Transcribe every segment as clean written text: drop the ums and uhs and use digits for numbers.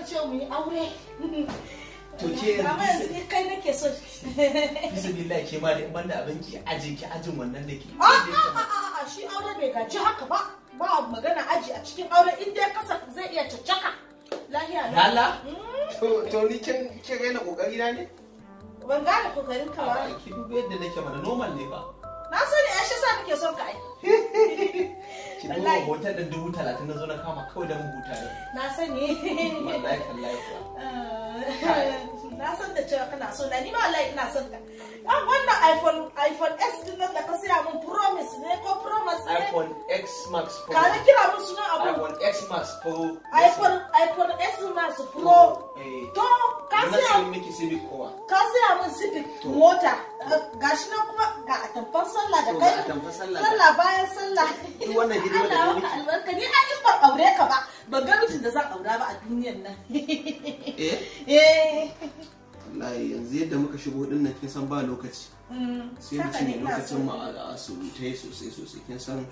cewa mu yi aure. To ke Amma yanzu ni kai nake so. Bismillah, ke ma da in banda abinki aji ki ajin wannan da ke. A a, shi aure bai gaji haka ba. Ba magana aji a cikin aure, in dai kasa zai iya caccaka. Lahiya lau. Lala? To ni kin raina kokari na ne? Ban gane kokarin ka ba. Ki duba yadda nake mana, normal ne fa. Na sani, ai shi sa nake son ka ai. Ki duba hotel din 30,000 na zo na kama kawai da mu huta ne. Na sani. Wallahi tallahi kuwa. Na san da cewa kana so na, ni ma wallahi ina son ka. Ah, wannan iPhone S din nan da ka saya mun, promise ne ko promise ne? iPhone X Max Pro. Ka na kira mun sunan abu. iPhone X Max Pro. iPhone S Max Pro. Eh. To ka Na saya sayi miki Civic kowa. Ka saya mun Civic To. mota. Gashi nan kuma ga atamfan sallah da To, kai. ga atamfan sallah. Sallah bayan sallah. Duk wannan hidima da Allah na maka miki. albarka, ni ai in ban aure ka ba, ban ga mijin da zan aura ba a duniyan nan. Eh? Eh. Wallahi yanzu yadda muka shigo din nan, kin san ba lokaci. Sai mu Haka cinye ne, ina lokacin so. mu a surutai sosai sosai, kin san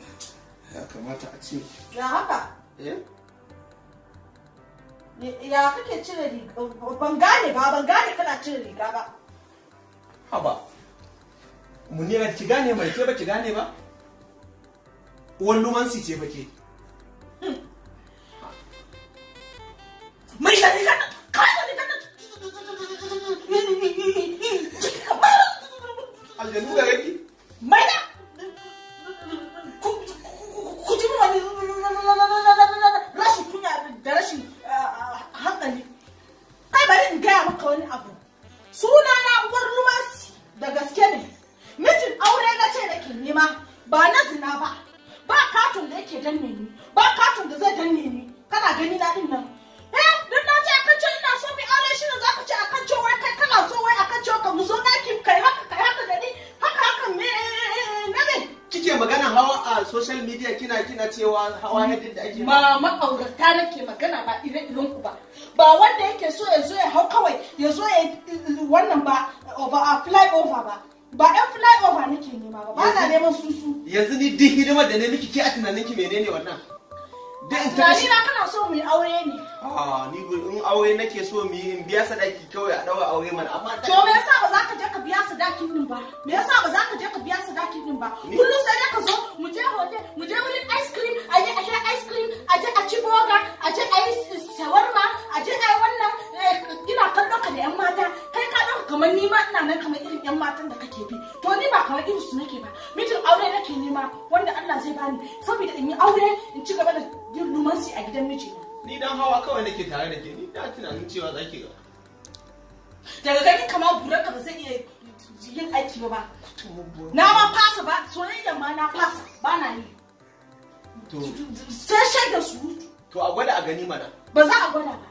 ya kamata a ce. Ya haka? Eh? Ya kake cire riga? Ban gane ba, ban gane kana cire riga ba. Haba. Munira, ki gane mai ke ba ki gane ba? Uwan lumansi ce fa ke. Mai da riga nan, kai da riga nan. Aljanu ga raki? Mai da. Ku ji wani rashin kunya da rashin hankali. Kai, bari in gaya maka wani abu. Suna na uwar lumasi da gaske ne. Mijin aure na ce nake nema, ba na zina ba. Ba katon da yake danne ni, ba katon da zai danne ni. Kana gani na din nan. Eh, don na ce akan ce ina so mai aure, shi ne zaka ce akan ce wai kai kana so, wai akan ce ka mu zo daki kai haka, kai haka da ni, haka haka me na me. Kike magana hawa a social media, kina cewa hawa yadda da ake. Ma ma'aurata nake magana, ba ire-iren ku ba. Ba wanda yake so ya zo ya hau kawai ya zo ya wannan ba, over a fly over ba. Ba ɗan fly over nake nema ba, ba na neman susu. Yanzu ni duk hidimar da ne miki, ke a tunanin ki menene wannan? Duk in ta Tunani na kana so mu yi aure ne. Ah, ni in aure nake so mu yi, in biya sadaki kawai a daura aure mana, amma To me yasa ba za ka je ka biya sadakin din ba? Me yasa ba za ka je ka biya sadakin din ba? Kullum sai dai ka zo mu je hotel, mu je wurin ice cream, a je a sha ice cream, a je a ci burger, a je a yi shawarma, a je a yi wannan, ina kallon ka da yan mata. Kai ka ɗauka kamar ni ma ina nan kamar irin yan matan da kake bi. To ni ba kamar irin su nake ba. Mijin aure nake nema wanda Allah zai bani saboda in yi aure in ci gaba da yin lumansi a gidan mijina. Ni dan hawa kawai nake tare da ke, ni na tunanin cewa zaki ga. Daga gani kamar buranka ba zai iya yin aiki ba ba. Na ma fasa ba, soyayya ma na fasa, ba na yi. To Sai shaida surutu. To a gwada a gani mana. Ba za a gwada ba.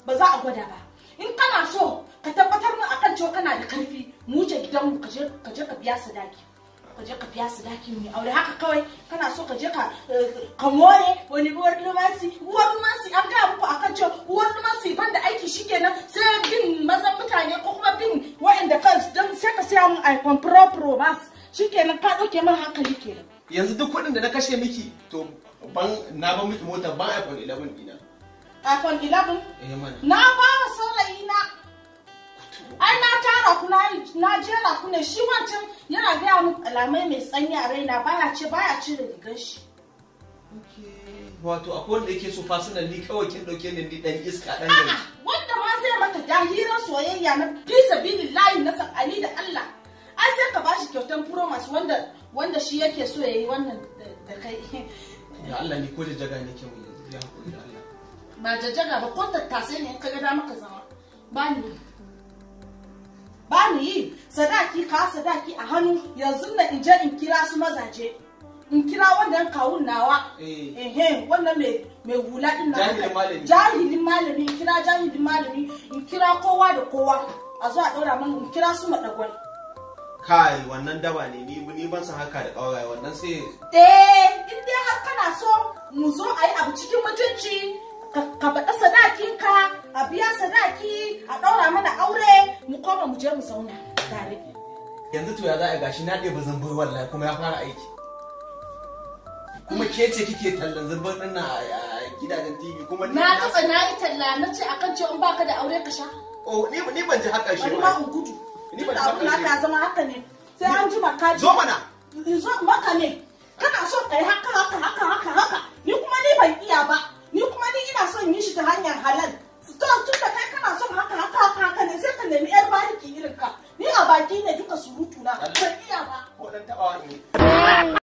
Ba za a gwada ba. In kana so ka tabbatar min akan cewa kana da karfi, mu wuce gidanmu ka je ka biya sadaki. Ka je ka biya sadaki mu yi aure. Haka kawai kana so ka je ka more wani uwar lumasi, uwar lumasi. An gaya muku akan cewa uwar lumasi ban da aiki, shikenan sai bin mazan mutane ko kuma bin wa'anda kan don sai ka saya mun iPhone Pro Pro Max, shikenan ka dauke min hankali kenan. Yanzu duk kuɗin da na kashe miki, to ban na ban miki mota, ban iPhone 11 dina. iPhone 11? Eh mana. Na ba wa saurayi na. Ai na tara ku, na jera ku ne. Shi wancan yana gaya min kalamai mai tsanyi a raina, baya ce baya cire rigar shi. Wato akwai wanda yake so personal, ni kawai kin dauke ni ni dan iska dan gari. A'a, wanda ma zai maka dahirar soyayya na fi sabilillahi, na tsakani da Allah, ai sai ka bashi kyautan Pro Max wanda shi yake so yayi wannan da kai. Ya Allah, ni ko jajjaga ne ke mun yanzu, ya hakuri da Allah. Ba jajjaga ba, ko tattasai ne in ka ga dama ka zama. Ba ni ba ni yi sadaki, ka sadaki a hannu yanzu na in je in kira su mazaje, in kira wannan kawun nawa. Eh. Ehe, wannan mai hula din na. Jahilin malami. Jahilin malami, in kira jahilin malami, in kira kowa da kowa a zo a ɗaura mana, in kira su maɗagwai. Kai, wannan daba ne, ni ban san haka da ƙauraye wannan sai. Eh, in dai har kana so mu zo a yi abu cikin mutunci, ka faɗa sadakinka, a biya sadaki, a ɗaura mana aure, mu koma mu je mu zauna tare. Yanzu to ya za a gashi na ɗeba zumbur wallahi kuma ya fara aiki. Kuma ke ce kike tallan zumbur ɗin nan a gidajen TV kuma ni Na taɓa na yi talla na ce akan cewa in baka da aure ka sha. Oh, ni ban ji har ƙarshe Bari ba. ma in gudu. Ni ban Tunda ji har abun naka ƙarshe. ya zama haka ne. Sai an jima ka ji. Zo mana. In zo maka ne. Kana so ka yi haka haka haka haka haka. Ni kuma ni ban iya ba. Ni kuma ni ina son yin shi ta hanyar halal. To tun da kai kana son haka haka haka haka ne, sai ka nemi yar bariki irin ka. Ni a baki ne duka surutu na. Ban